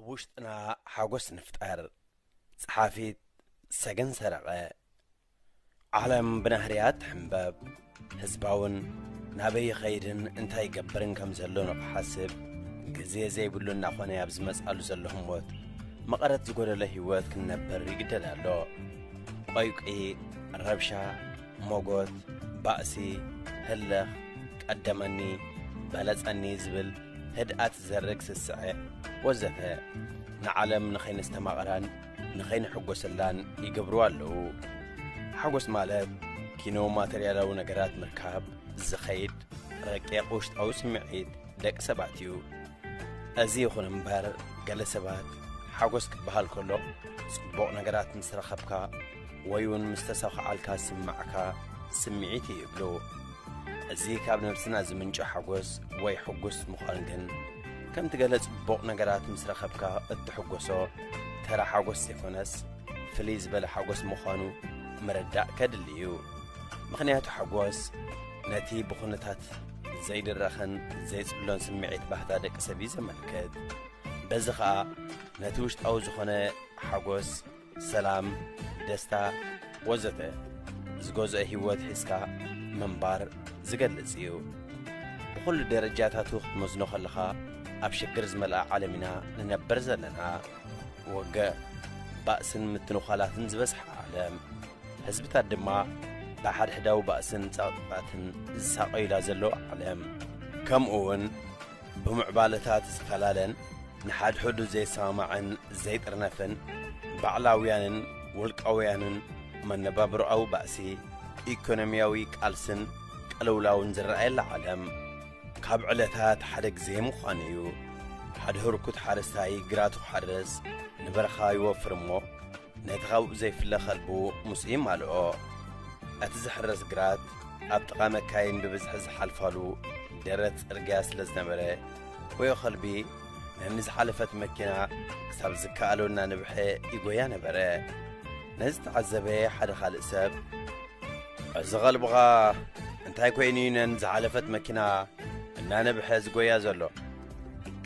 ውሽጥና ሓጎስ ንፍጠር። ጸሓፊት ሰገን ሰረቐ። ዓለም ብናህርያ ትሕንበብ። ህዝባውን ናበይ ይኸይድን እንታይ ይገብርን ከም ዘሎ ንኽሓስብ ግዜ ዘይብሉ እናኾነ ኣብ ዝመጽኣሉ ዘሎ ህሞት፣ መቐረት ዝጎደለ ህይወት ክንነብር ይግደድ ኣሎ። ቆይቂ፣ ረብሻ፣ ሞጎት፣ ባእሲ፣ ህልኽ፣ ቀደመኒ፣ በለጸኒ ዝብል ህድኣት ዘርግ ስስዐ ወዘተ ንዓለም ንኸይነስተማቕራን ንኸይንሕጎሰላን ይገብሩ ኣለዉ። ሓጎስ ማለት ኪኖ ማተርያላዊ ነገራት ምርካብ ዝኸይድ ረቂቕ ውሽጣዊ ስምዒት ደቂ ሰባት እዩ። እዚ ይኹን እምበር፣ ገለ ሰባት ሓጎስ ክበሃል ከሎ፣ ጽቡቕ ነገራት ምስ ረኸብካ ወይ እውን ምስ ተሳኸዓልካ ዝስምዓካ ስምዒት እዩ ይብሉ። እዚ ካብ ነብስና ዝምንጩ ሓጎስ ወይ ሕጉስ ምዃን ግን፣ ከምቲ ገለ ጽቡቕ ነገራት ምስ ረኸብካ እትሕጎሶ ተራ ሓጎስ ዘይኮነስ፣ ፍልይ ዝበለ ሓጎስ ምዃኑ ምርዳእ ከድሊ እዩ። ምኽንያቱ ሓጎስ ነቲ ብኹነታት ዘይድረኽን ዘይጽሎን ስምዒት ባህታ ደቂ ሰብ እዩ ዘመልክት። በዚ ኸኣ ነቲ ውሽጣዊ ዝኾነ ሓጎስ፣ ሰላም፣ ደስታ ወዘተ ዝገዝኦ ህይወት ሒዝካ ምንባር ዝገልጽ እዩ። ብኹሉ ደረጃታቱ ክትመዝኖ ከለኻ ኣብ ሽግር ዝመልኣ ዓለም ኢና ንነብር ዘለና። ወግእ፣ ባእስን ምትንዃላትን ዝበዝሓ ዓለም። ህዝብታት ድማ ብሓድሕዳዊ ባእስን ጸቕጥታትን ዝሳቐዩላ ዘለዋ ዓለም። ከምኡ እውን ብምዕባለታት ዝፈላለን ንሓድሕዱ ዘይሰማማዕን ዘይጥርነፍን ባዕላውያንን ውልቃውያንን መነባብሮኣዊ ባእሲ፣ ኢኮኖሚያዊ ቃልስን ቅልውላውን ዝረኣየላ ዓለም። ካብ ዕለታት ሓደ ግዜ ምዃኑ እዩ። ሓደ ህርኩት ሓረስታይ ግራቱ ክሓርስ ንበረኻ ይወፍር እሞ፣ ነቲ ካብኡ ዘይፍለ ከልቡ ምስኡ ይማልኦ። እቲ ዝሕረስ ግራት ኣብ ጥቓ መካይን ብብዝሒ ዝሓልፋሉ ደረት ጽርግያ ስለ ዝነበረ፣ ወዮ ከልቢ ነኒ ዝሓለፈት መኪና ክሳብ ዝከኣሎ እናነብሐ ይጎያ ነበረ። ነዚ ዝተዓዘበ ሓደ ካልእ ሰብ፣ "እዚ ኸልብኻ እንታይ ኮይኑ እዩ ነን ዝሓለፈት መኪና እናነብሐ ዝጎያ ዘሎ?"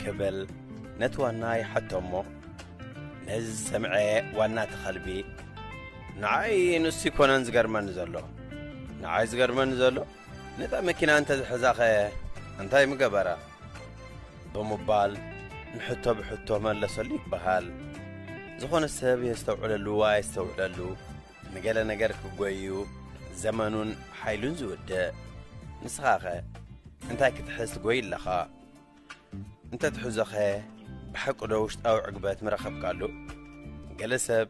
ክብል ነቲ ዋና ይሓቶ እሞ፣ ነዚ ዝሰምዐ ዋና እቲ ኸልቢ፣ "ንዓይ ንሱ ይኮነን ዝገርመኒ ዘሎ። ንዓይ ዝገርመኒ ዘሎ፣ ነታ መኪና እንተ ዝሕዛኸ እንታይ ምገበራ?" ብምባል ንሕቶ ብሕቶ መለሰሉ ይበሃል። ዝኾነ ሰብ የስተውዕለሉ ኣየስተውዕለሉ፣ ንገለ ነገር ክጎዩ ዘመኑን ሓይሉን ዝውድእ። ንስኻኸ እንታይ ክትሕዝ ትጎይ ኣለኻ? እንተ ትሕዞኸ ብሓቂ ዶ ውሽጣዊ ዕግበት ምረኸብካሉ? ገለ ሰብ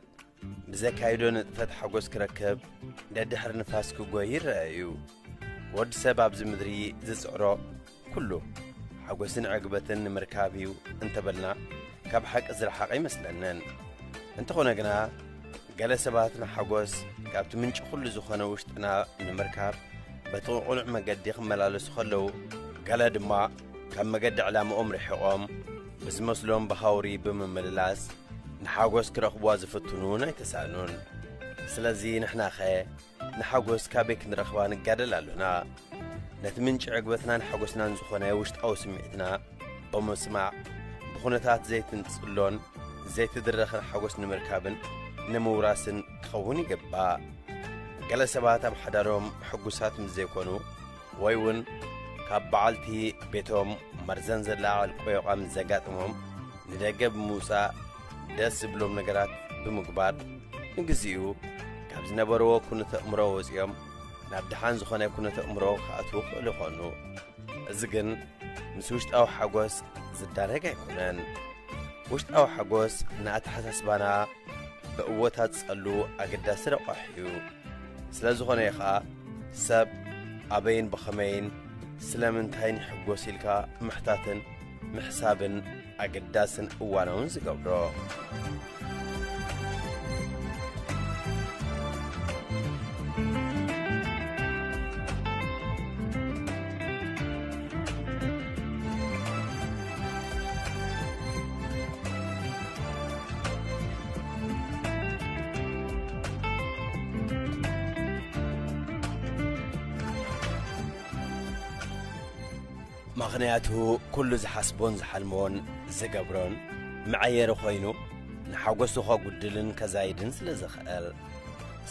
ብዘካይዶ ንጥፈት ሓጎስ ክረክብ ደድሕሪ ንፋስ ክጎይ ይረአ እዩ። ወዲ ሰብ ኣብዚ ምድሪ ዝጽዕሮ ኩሉ ሓጎስን ዕግበትን ንምርካብ እዩ እንተበልና ካብ ሓቂ ዝረሓቐ ይመስለንን። እንተኾነ ግና ገለ ሰባት ንሓጎስ ካብቲ ምንጪ ኩሉ ዝኾነ ውሽጥና ንምርካብ በቲ ቅኑዕ መገዲ ክመላለሱ ከለዉ፣ ገለ ድማ ካብ መገዲ ዕላምኦም ርሒቖም ብዝመስሎም ብሃውሪ ብምምልላስ ንሓጎስ ክረኽብዋ ዝፍትኑ ኣይተሳእኑን። ስለዚ ንሕናኸ ንሓጎስ ካበይ ክንረኽባ ንጋደል ኣሎና? ነቲ ምንጪ ዕግበትናን ሓጎስናን ዝኾነ ውሽጣዊ ስምዒትና ብምስማዕ፣ ብኹነታት ዘይትንጽሎን ዘይትድረኽን ሓጎስ ንምርካብን ንምውራስን ክኸውን ይግባእ። ገለ ሰባት ኣብ ሓዳሮም ሕጉሳት ምስ ዘይኮኑ፣ ወይ እውን ካብ በዓልቲ ቤቶም መርዘን ዘላዓዕል ቆዮቓ ምስ ዘጋጥሞም፣ ንደገ ብምውጻእ ደስ ዝብሎም ነገራት ብምግባር፣ ንግዚኡ ካብ ዝነበርዎ ኩነተ እምሮ ወጺኦም ናብ ደሓን ዝኾነ ኩነተ እምሮ ክኣትዉ ይኽእሉ ይኾኑ። እዚ ግን ምስ ውሽጣዊ ሓጎስ ዝዳረግ ኣይኮነን። ውሽጣዊ ሓጎስ ንኣተሓሳስባና ብእወታት ጸሉ ኣገዳሲ ረቋሒ እዩ። ስለ ዝኾነ እዩ ኸኣ ሰብ ኣበይን ብኸመይን ስለምንታይን ይሕጎስ ኢልካ ምሕታትን ምሕሳብን ኣገዳስን እዋናውን ዝገብሮ። ምኽንያቱ ኩሉ ዝሓስቦን ዝሓልሞን ዝገብሮን መዐየሪ ኮይኑ ንሓጎሱ ከጉድልን ከዛይድን ስለ ዝኽእል።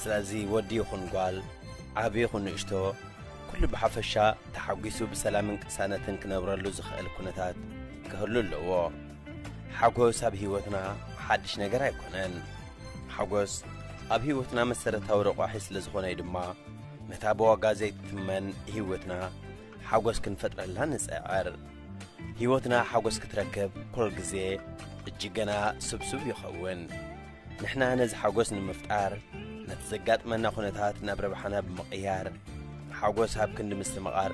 ስለዚ ወዲ ይኹን ጓል፣ ዓቢ ይኹን ንእሽቶ፣ ኩሉ ብሓፈሻ ተሓጒሱ ብሰላምን ቅሳነትን ክነብረሉ ዝኽእል ኩነታት ክህሉ ኣለዎ። ሓጎስ ኣብ ህይወትና ሓድሽ ነገር ኣይኮነን። ሓጎስ ኣብ ህይወትና መሰረታዊ ረቋሒ ስለ ዝኾነ እዩ ድማ ነታ ብዋጋ ዘይትትመን ህይወትና ሓጎስ ክንፈጥረላ ንጽዕር። ህይወትና ሓጎስ ክትረክብ ኩሉ ግዜ እጅገና ስብሱብ ይኸውን። ንሕና ነዚ ሓጎስ ንምፍጣር ነቲ ዘጋጥመና ኩነታት ናብ ረብሓና ብምቕያር፣ ሓጎስ ኣብ ክንዲ ምስትምቓር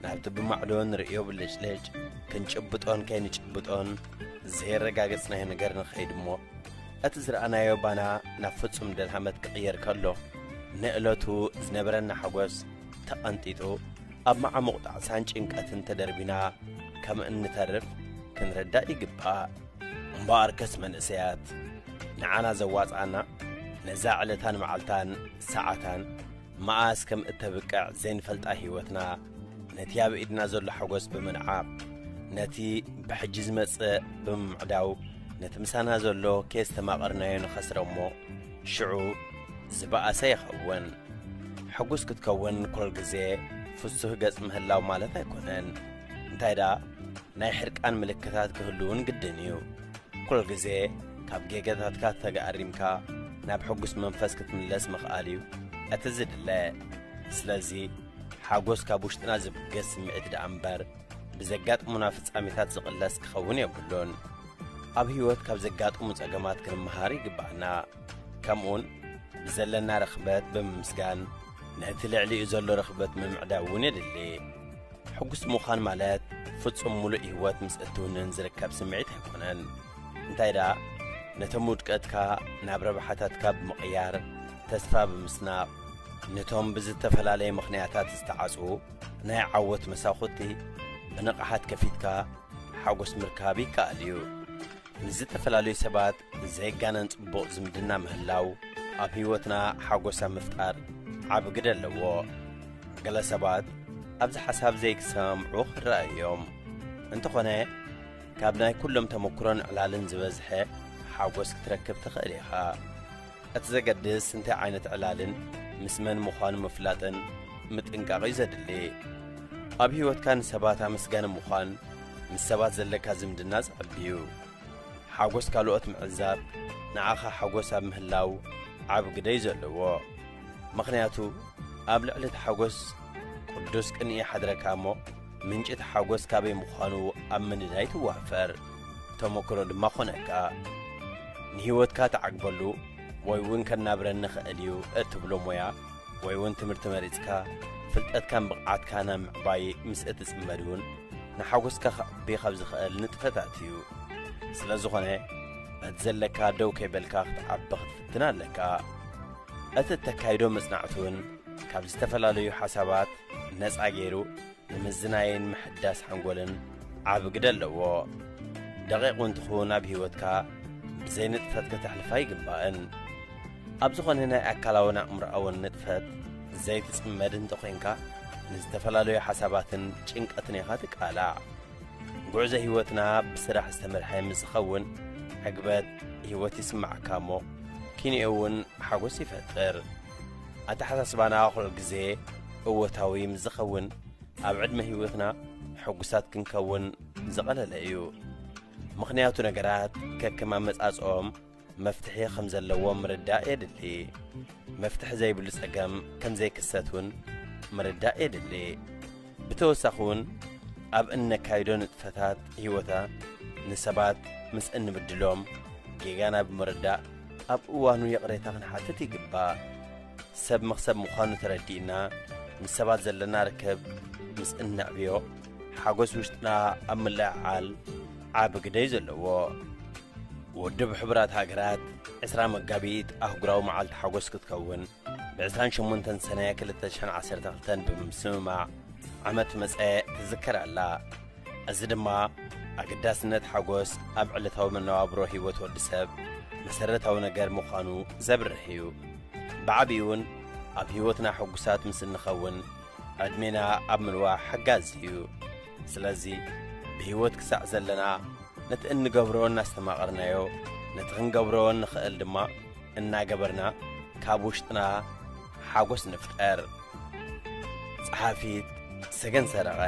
ናብቲ ብማዕዶ ንርእዮ ብልጭልጭ ክንጭብጦን ከይንጭብጦን ዘየረጋገጽናዮ ነገር ንኸይድ እሞ፣ እቲ ዝረኣናዮ ባና ናብ ፍጹም ደልሃመት ክቕየር ከሎ፣ ንእለቱ ዝነበረና ሓጎስ ተቐንጢጡ ኣብ መዓሙቕ ጣዕሳን ጭንቀትን ተደርቢና ከም እንተርፍ ክንርዳእ ይግባእ። እምበኣርከስ መንእሰያት፣ ንዓና ዘዋጽኣና ነዛ ዕለታን መዓልታን ሰዓታን መኣስ ከም እተብቅዕ ዘይንፈልጣ ህይወትና፣ ነቲ ኣብ ኢድና ዘሎ ሓጎስ ብምንዓቕ፣ ነቲ ብሕጂ ዝመጽእ ብምምዕዳው፣ ነቲ ምሳና ዘሎ ከየስተማቐርናዮ ንኸስረ እሞ፣ ሽዑ ዝበኣሰ ይኸውን። ሕጉስ ክትከውን ኩሉ ግዜ ፍሱህ ገጽ ምህላው ማለት ኣይኮነን። እንታይ ደኣ፣ ናይ ሕርቃን ምልክታት ክህልውን ግድን እዩ። ኩሉ ግዜ ካብ ጌጋታትካ ተጋኣሪምካ ናብ ሕጉስ መንፈስ ክትምለስ ምኽኣል እዩ እቲ ዝድለ። ስለዚ ሓጎስ ካብ ውሽጥና ዝብገስ ስምዒት ደኣ እምበር ብዘጋጥሙና ፍጻሜታት ዝቕለስ ክኸውን የብሉን። ኣብ ህይወት ካብ ዘጋጥሙ ጸገማት ክንመሃር ይግባኣና። ከምኡውን ብዘለና ርኽበት ብምምስጋን ነቲ ልዕሊኡ ዘሎ ርኽበት ምምዕዳው እውን የድሊ። ሕጉስ ምዃን ማለት ፍጹም ምሉእ ህይወት ምስ እትውንን ዝርከብ ስምዒት ኣይኮነን። እንታይ ደኣ፣ ነቶም ውድቀትካ ናብ ረብሓታትካ ብምቕያር፣ ተስፋ ብምስናቕ፣ ነቶም ብዝተፈላለየ ምኽንያታት ዝተዓጽዉ ናይ ዓወት መሳኹቲ ብንቕሓት ከፊትካ ሓጎስ ምርካብ ይከኣል እዩ። ምስ ዝተፈላለዩ ሰባት ዘይጋነን ጽቡቕ ዝምድና ምህላው ኣብ ህይወትና ሓጎስ ኣብ ምፍጣር ዓቢ ግደ ኣለዎ። ገለ ሰባት ኣብዚ ሓሳብ ዘይክሰማምዑ ክረኣዩ እዮም። እንተኾነ፣ ካብ ናይ ኩሎም ተመኩሮን ዕላልን ዝበዝሐ ሓጎስ ክትረክብ ትኽእል ኢኻ። እቲ ዘገድስ እንታይ ዓይነት ዕላልን ምስ መን ምዃኑ ምፍላጥን ምጥንቃቕ እዩ ዘድሊ። ኣብ ህይወትካ ንሰባት ኣመስጋኒ ምዃን ምስ ሰባት ዘለካ ዝምድና ዘዕቢ እዩ። ሓጎስ ካልኦት ምዕዛብ ንዓኻ ሓጎስ ኣብ ምህላው ዓቢ ግደ እዩ ዘለዎ። ምኽንያቱ ኣብ ልዕሊ እቲ ሓጎስ ቅዱስ ቅንኢ ይሓድረካ እሞ፣ ምንጪ እቲ ሓጎስ ካበይ ምዃኑ ኣብ ምንዳይ ትዋፈር፣ ተመክሮ ድማ ኮነካ። ንህይወትካ ትዓግበሉ ወይ እውን ከናብረኒ ኽእል እዩ እትብሎ ሞያ ወይ እውን ትምህርቲ መሪጽካ፣ ፍልጠትካን ብቕዓትካን ኣብ ምዕባይ ምስ እትጽመድ እውን፣ ንሓጎስካ ከዕቢ ካብ ዝኽእል ንጥፈታት እዩ። ስለ ዝኾነ፣ በቲ ዘለካ ደው ከይበልካ ክትዓቢ ክትፍትን ኣለካ። እቲ እተካይዶ መጽናዕቲ እውን ካብ ዝተፈላለዩ ሓሳባት ነጻ ገይሩ ንምዝናይን ምሕዳስ ሓንጎልን ዓቢ ግደ ኣለዎ። ደቂቕ እውን ትኹን ኣብ ህይወትካ ብዘይ ንጥፈት ከተሕልፋ ኣይግባእን። ኣብ ዝኾነ ናይ ኣካላውን ኣእምሮኣውን ንጥፈት ዘይትጽመድ እንተኾይንካ፣ ንዝተፈላለዩ ሓሳባትን ጭንቀትን ኢኻ ትቃላዕ። ጉዕዞ ህይወትና ብስራሕ ዝተመርሐ ምስ ዝኸውን፣ ዕግበት ህይወት ይስምዓካ እሞ፣ ኪንኡ እውን ሓጎስ ይፈጥር። ኣተሓሳስባና ኩሉ ግዜ እወታዊ ምስ ዝኸውን፣ ኣብ ዕድመ ህይወትና ሕጉሳት ክንከውን ዝቐለለ እዩ። ምኽንያቱ ነገራት ከከም ኣመጻጽኦም መፍትሒ ከም ዘለዎም ምርዳእ የድሊ። መፍትሒ ዘይብሉ ጸገም ከም ዘይክሰት እውን ምርዳእ የድሊ። ብተወሳኺ እውን ኣብ እነካይዶ ንጥፈታት ህይወታ ንሰባት ምስ እንብድሎም ጌጋና ብምርዳእ ኣብ እዋኑ ይቕሬታ ክንሓትት ይግባእ። ሰብ መኽሰብ ምዃኑ ተረዲእና ምስ ሰባት ዘለና ርክብ ምስ እነዕብዮ ሓጎስ ውሽጥና ኣብ ምልዕዓል ዓቢ ግደ እዩ ዘለዎ። ውድብ ሕቡራት ሃገራት ዕስራ መጋቢት ኣህጉራዊ መዓልቲ ሓጎስ ክትከውን ብ ዕስራን ሸሞንተን ሰነ ክልተ ሽሕን ዓሰርተ ክልተን ብምስምማዕ ዓመት መጸ ትዝከር ኣላ። እዚ ድማ ኣገዳስነት ሓጎስ ኣብ ዕለታዊ መነባብሮ ህይወት ወዲ ሰብ መሰረታዊ ነገር ምዃኑ ዘብርህ እዩ። ብዓቢኡ እውን ኣብ ህይወትና ሕጉሳት ምስ እንኸውን ዕድሜና ኣብ ምንዋሕ ሓጋዚ እዩ። ስለዚ ብህይወት ክሳዕ ዘለና ነቲ እንገብሮ እናስተማቐርናዮ፣ ነቲ ክንገብሮ እንኽእል ድማ እናገበርና፣ ካብ ውሽጥና ሓጎስ ንፍጠር። ጸሓፊት ሰገን ሰረቐ።